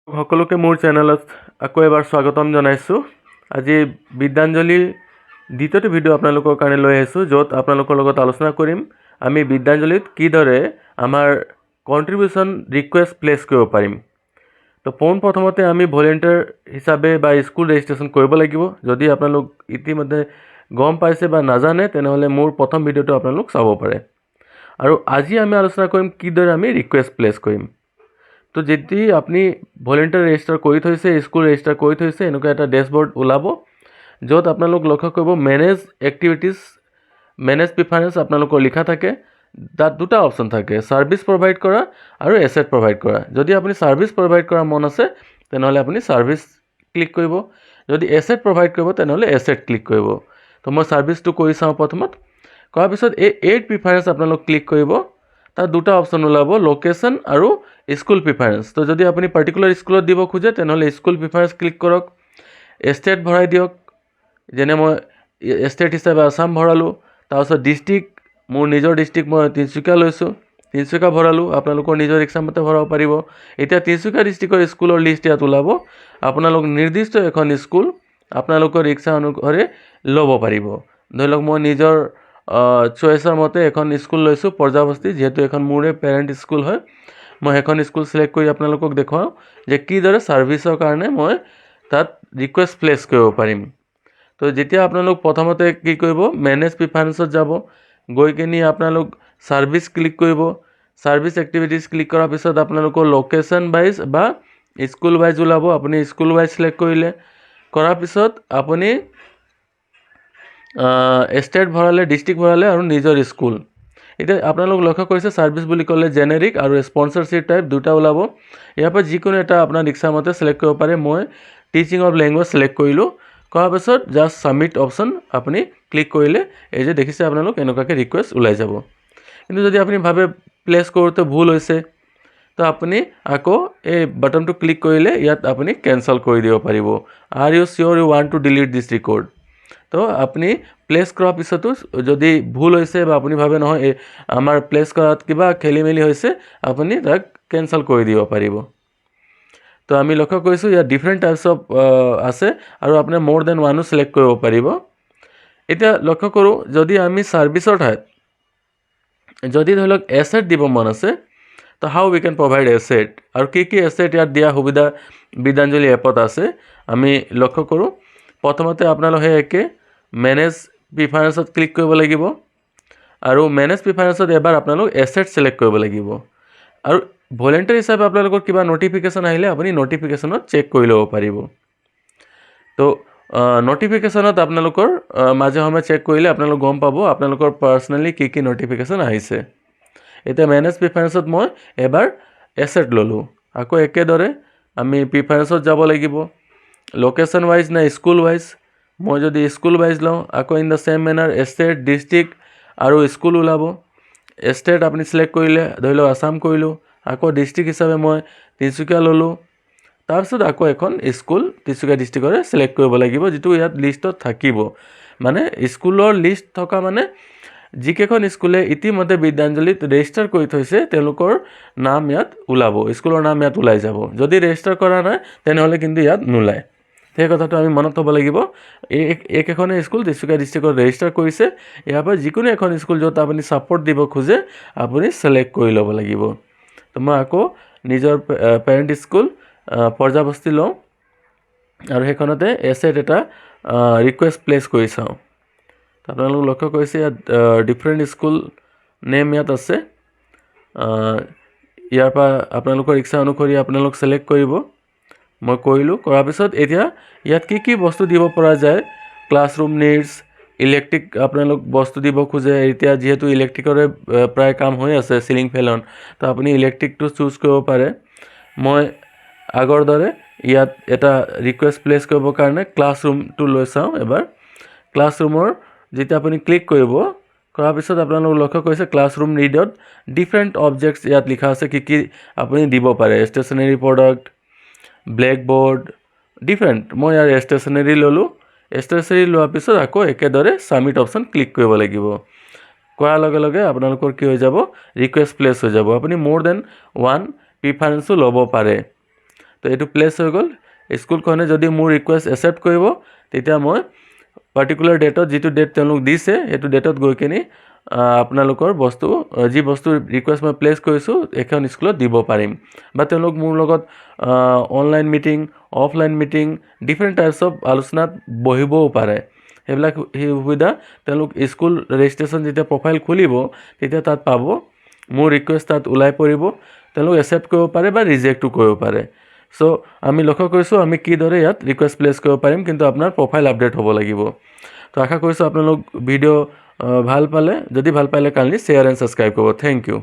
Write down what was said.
সকলোকে মোৰ চেনেলত আকৌ এবাৰ স্বাগতম জনাইছোঁ। আজি বিদ্যাঞ্জলিৰ দ্বিতীয়টো ভিডিঅ' আপোনালোকৰ কাৰণে লৈ আহিছোঁ, য'ত আপোনালোকৰ লগত আলোচনা কৰিম আমি বিদ্যাঞ্জলিত কিদৰে আমাৰ কণ্ট্ৰিবিউশ্যন ৰিকুৱেষ্ট প্লেচ কৰিব পাৰিম। তো পোনপ্ৰথমতে আমি ভলেণ্টিয়াৰ হিচাপে বা স্কুল ৰেজিষ্ট্ৰেশ্যন কৰিব লাগিব। যদি আপোনালোক ইতিমধ্যে গম পাইছে বা নাজানে, তেনেহ'লে মোৰ প্ৰথম ভিডিঅ'টো আপোনালোক চাব পাৰে। আৰু আজি আমি আলোচনা কৰিম কিদৰে আমি ৰিকুৱেষ্ট প্লেচ কৰিম। তো যদি আপুনি ভলেণ্টিয়াৰ ৰেজিষ্টাৰ কৰি থৈছে, স্কুল ৰেজিষ্টাৰ কৰি থৈছে, এনেকুৱা এটা ডেছবৰ্ড ওলাব, য'ত আপোনালোক লক্ষ্য কৰিব মেনেজ এক্টিভিটিছ, মেনেজ প্ৰিফাৰেঞ্চ আপোনালোকৰ লিখা থাকে। তাত দুটা অপশ্যন থাকে, ছাৰ্ভিচ প্ৰভাইড কৰা আৰু এছেট প্ৰভাইড কৰা। যদি আপুনি ছাৰ্ভিচ প্ৰভাইড কৰা মন আছে, তেনেহ'লে আপুনি ছাৰ্ভিচ ক্লিক কৰিব। যদি এছেট প্ৰভাইড কৰিব, তেনেহ'লে এছেট ক্লিক কৰিব। তো মই ছাৰ্ভিচটো কৰি চাওঁ প্ৰথমত। কৰাৰ পিছত এই এইড প্ৰিফাৰেঞ্চ আপোনালোক ক্লিক কৰিব। তাত দুটা অপশ্যন ওলাব, লোকেশ্যন আৰু স্কুল প্ৰিফাৰেঞ্চ। তো যদি আপুনি পাৰ্টিকুলাৰ স্কুলত দিব খোজে, তেনেহ'লে স্কুল প্ৰিফাৰেঞ্চ ক্লিক কৰক। ষ্টেট ভৰাই দিয়ক, যেনে মই ষ্টেট হিচাপে আছাম ভৰালোঁ। তাৰপিছত ডিষ্ট্ৰিক্ট, মোৰ নিজৰ ডিষ্ট্ৰিক্ট মই তিনিচুকীয়া লৈছোঁ, তিনিচুকীয়া ভৰালোঁ। আপোনালোকৰ নিজৰ ইচ্ছামতে ভৰাব পাৰিব। এতিয়া তিনিচুকীয়া ডিষ্ট্ৰিক্টৰ স্কুলৰ লিষ্ট ইয়াত ওলাব। আপোনালোক নিৰ্দিষ্ট এখন স্কুল আপোনালোকৰ ইচ্ছা অনুসৰি ল'ব পাৰিব। ধৰি লওক, মই নিজৰ চইচৰ মতে এখন স্কুল লৈছোঁ, প্ৰজাবস্তি। যিহেতু এখন মোৰে পেৰেণ্ট স্কুল হয়, মই সেইখন স্কুল চিলেক্ট কৰি আপোনালোকক দেখুৱাওঁ যে কিদৰে ছাৰ্ভিচৰ কাৰণে মই তাত ৰিকুৱেষ্ট প্লেচ কৰিব পাৰিম। তো যেতিয়া আপোনালোক প্ৰথমতে কি কৰিব, মেনেজ প্ৰিফাৰেঞ্চত যাব, গৈ কিনি আপোনালোক ছাৰ্ভিচ ক্লিক কৰিব। ছাৰ্ভিচ এক্টিভিটিছ ক্লিক কৰাৰ পিছত আপোনালোকৰ লোকেশ্যন ৱাইজ বা স্কুল ৱাইজ ওলাব। আপুনি স্কুল ৱাইজ চিলেক্ট কৰিলে, কৰাৰ পিছত আপুনি ষ্টেট ভৰালে, ডিষ্ট্ৰিক্ট ভৰালে আৰু নিজৰ স্কুল। এতিয়া আপোনালোক লক্ষ্য কৰিছে, ছাৰ্ভিচ বুলি ক'লে জেনেৰিক আৰু স্পনচাৰশ্বিপ টাইপ দুটা ওলাব। ইয়াৰ পৰা যিকোনো এটা আপোনাৰ ইচ্ছামতে চিলেক্ট কৰিব পাৰে। মই টিচিং অফ লেংগুৱেজ চিলেক্ট কৰিলোঁ। কৰাৰ পিছত জাষ্ট ছাবমিট অপশ্যন আপুনি ক্লিক কৰিলে, এই যে দেখিছে আপোনালোক, এনেকুৱাকৈ ৰিকুৱেষ্ট ওলাই যাব। কিন্তু যদি আপুনি ভাবে প্লেচ কৰোঁতে ভুল হৈছে, তো আপুনি আকৌ এই বাটনটো ক্লিক কৰিলে ইয়াত আপুনি কেঞ্চেল কৰি দিব পাৰিব। "Are you sure you want to delete this record?" তো আপুনি প্লেচ কৰাৰ পিছতো যদি ভুল হৈছে বা আপুনি ভাবে নহয়, এই আমাৰ প্লেচ কৰাত কিবা খেলি মেলি হৈছে, আপুনি তাক কেঞ্চেল কৰি দিব পাৰিব। তো আমি লক্ষ্য কৰিছোঁ, ইয়াত ডিফাৰেণ্ট টাইপছ অফ আছে আৰু আপুনি মোৰ then ওৱানো চিলেক্ট কৰিব পাৰিব। এতিয়া লক্ষ্য কৰোঁ, যদি আমি ছাৰ্ভিচৰ ঠাইত যদি ধৰি লওক এছেট দিব মন আছে, তো how we can provide asset আৰু কি কি এছেট ইয়াত দিয়া সুবিধা বিদ্যাঞ্জলি এপত আছে, আমি লক্ষ্য কৰোঁ। প্ৰথমতে আপোনালোকে সেই একে মেনেজ প্ৰিফাৰেঞ্চত ক্লিক কৰিব লাগিব আৰু মেনেজ প্ৰিফাৰেঞ্চত এবাৰ আপোনালোক এছেট চিলেক্ট কৰিব লাগিব। আৰু ভলেণ্টিয়াৰ হিচাপে আপোনালোকৰ কিবা ন'টিফিকেশ্যন আহিলে আপুনি ন'টিফিকেশ্যনত চেক কৰি ল'ব পাৰিব। তো ন'টিফিকেশ্যনত আপোনালোকৰ মাজে সময়ে চেক কৰিলে আপোনালোক গম পাব আপোনালোকৰ পাৰ্চনেলি কি কি ন'টিফিকেশ্যন আহিছে। এতিয়া মেনেজ প্ৰিফাৰেঞ্চত মই এবাৰ এছেট ল'লোঁ। আকৌ একেদৰে আমি প্ৰিফাৰেঞ্চত যাব লাগিব, লোকেশ্যন ৱাইজ নে স্কুল ৱাইজ। মই যদি স্কুল ৱাইজ লওঁ, আকৌ in the same manner state, district আৰু স্কুল ওলাব। ষ্টেট আপুনি চিলেক্ট কৰিলে, ধৰি লওক আছাম কৰিলোঁ। আকৌ ডিষ্ট্ৰিক্ট হিচাপে মই তিনিচুকীয়া ল'লোঁ। তাৰপিছত আকৌ এখন স্কুল তিনিচুকীয়া ডিষ্ট্ৰিক্টৰে চিলেক্ট কৰিব লাগিব, যিটো ইয়াত লিষ্টত থাকিব। মানে স্কুলৰ লিষ্ট থকা মানে যিকেইখন স্কুলে ইতিমধ্যে বিদ্যাঞ্জলিত ৰেজিষ্টাৰ কৰি থৈছে, তেওঁলোকৰ নাম ইয়াত ওলাব, স্কুলৰ নাম ইয়াত ওলাই যাব। যদি ৰেজিষ্টাৰ কৰা নাই, তেনেহ'লে কিন্তু ইয়াত নোলায়। সেই কথাটো আমি মনত থ'ব লাগিব। এই এইকেইখনে স্কুল তিনিচুকীয়া ডিষ্ট্ৰিক্টত ৰেজিষ্টাৰ কৰিছে। ইয়াৰ পৰা যিকোনো এখন স্কুল য'ত আপুনি ছাপৰ্ট দিব খোজে, আপুনি চিলেক্ট কৰি ল'ব লাগিব। তো মই আকৌ নিজৰ পেৰেণ্ট স্কুল প্ৰজাবস্তি লওঁ আৰু সেইখনতে এছেট এটা ৰিকুৱেষ্ট প্লেচ কৰি চাওঁ। আপোনালোক লক্ষ্য কৰিছে, ইয়াত ডিফাৰেণ্ট স্কুল নেম ইয়াত আছে। ইয়াৰ পৰা আপোনালোকৰ ইচ্ছা অনুসৰি আপোনালোক চিলেক্ট কৰিব। মই কৰিলোঁ। কৰাৰ পিছত এতিয়া ইয়াত কি কি বস্তু দিব পৰা যায়, ক্লাছৰুম নিডছ, ইলেক্ট্ৰিক আপোনালোক বস্তু দিব খোজে। এতিয়া যিহেতু ইলেক্ট্ৰিকৰে প্ৰায় কাম হৈ আছে, চিলিং ফেনত, তো আপুনি ইলেক্ট্ৰিকটো চুজ কৰিব পাৰে। মই আগৰ দৰে ইয়াত এটা ৰিকুৱেষ্ট প্লেচ কৰিবৰ কাৰণে ক্লাছৰুমটো লৈ চাওঁ এবাৰ। ক্লাছৰুমৰ যেতিয়া আপুনি ক্লিক কৰিব, কৰাৰ পিছত আপোনালোক লক্ষ্য কৰিছে, ক্লাছৰুম নিডত ডিফাৰেণ্ট অবজেক্টছ ইয়াত লিখা আছে, কি কি আপুনি দিব পাৰে, ষ্টেচনাৰী প্ৰডাক্ট, ব্লেকবৰ্ড, ডিফাৰেণ্ট। মই ইয়াৰ ষ্টেচনাৰী ল'লোঁ। ষ্টেচনাৰী লোৱাৰ পিছত আকৌ একেদৰে ছাবমিট অপশ্যন ক্লিক কৰিব লাগিব। কৰাৰ লগে লগে আপোনালোকৰ কি হৈ যাব? ৰিকুৱেষ্ট প্লেচ হৈ যাব। আপুনি মোৰ then one প্ৰিফাৰেঞ্চো ল'ব পাৰে। তো এইটো প্লেচ হৈ গ'ল। স্কুলখনে যদি মোৰ ৰিকুৱেষ্ট একচেপ্ট কৰিব, তেতিয়া মই পাৰ্টিকুলাৰ ডেটত, যিটো ডেট তেওঁলোক দিছে, সেইটো ডেটত গৈ কিনি আপোনালোকৰ বস্তু, যি বস্তু ৰিকুৱেষ্ট মই প্লেচ কৰিছোঁ, এইখন স্কুলত দিব পাৰিম। বা তেওঁলোক মোৰ লগত online meeting, offline meeting, different types of আলোচনাত বহিবও পাৰে। সেইবিলাক সেই সুবিধা তেওঁলোক স্কুল ৰেজিষ্ট্ৰেশ্যন যেতিয়া প্ৰফাইল খুলিব, তেতিয়া তাত পাব। মোৰ ৰিকুৱেষ্ট তাত ওলাই পৰিব। তেওঁলোক একচেপ্ট কৰিব পাৰে বা ৰিজেক্টো কৰিব পাৰে। চ' আমি লক্ষ্য কৰিছোঁ আমি কিদৰে ইয়াত ৰিকুৱেষ্ট প্লেচ কৰিব পাৰিম, কিন্তু আপোনাৰ প্ৰফাইল আপডেট হ'ব লাগিব। তো আশা কৰিছোঁ আপোনালোক ভিডিঅ' ভাল পালে। যদি ভাল পালে, কাইণ্ডলি শ্বেয়াৰ এণ্ড ছাবস্ক্ৰাইব কৰিব। Thank you.